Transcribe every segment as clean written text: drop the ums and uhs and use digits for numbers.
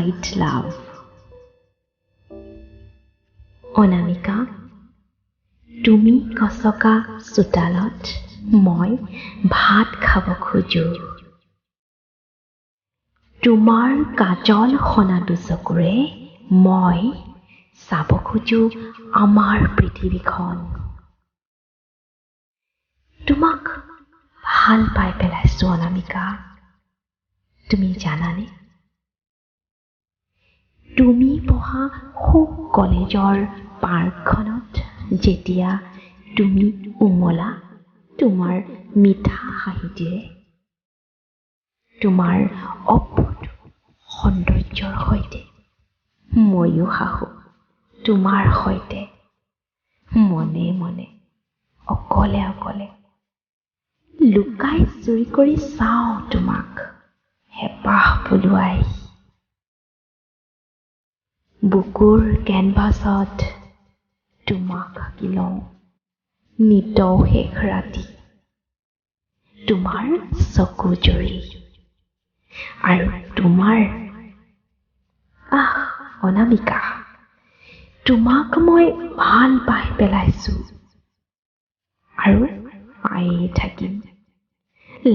Side love. Anamika, তুমি গচকা চোতালত মই ভাত খাব খোজো। তোমাৰ কাজল সনা দুচকুৰে মই চাব খোজো আমাৰ পৃথিৱীখন। তোমাক ভাল পাই পেলাইছো অনামিকা, তুমি জানানে? তুমি পঢ়া সুখ কলেজৰ পাৰ্কখনত যেতিয়া তুমি উমলা তোমাৰ মিঠা হাঁহিটিৰে, তোমাৰ অদ্ভুত সৌন্দৰ্যৰ সৈতে ময়ো হাঁহো তোমাৰ সৈতে, মনে মনে অকলে অকলে লুকাই চুৰি কৰি চাওঁ তোমাক হেঁপাহ পলুৱাই। বুকুৰ কেনভাছত তোমাক আঁকি লওঁ নিতৌ শেষ ৰাতি, তোমাৰ চকু জুৰি আৰু তোমাৰ আহ অনামিকা, তোমাক মই ভাল পাই পেলাইছো আৰু পায়ে থাকিম।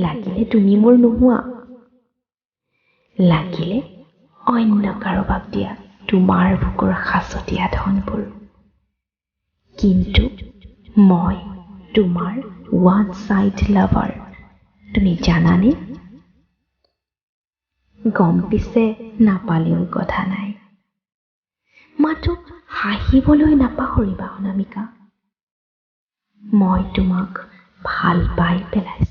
লাগিলে তুমি মোৰ নোহোৱা, লাগিলে অন্য কাৰোবাক দিয়া তোমাৰ বুকুৰ সাঁচতীয়া ধনবোৰ, কিন্তু মই তোমাৰ ওৱান চাইড লাভাৰ, তুমি জানানে? গম পিছে নাপালেও কথা নাই, মাথো হাঁহিবলৈ নাপাহৰিবা অনামিকা, মই তোমাক ভাল পাই পেলাইছো।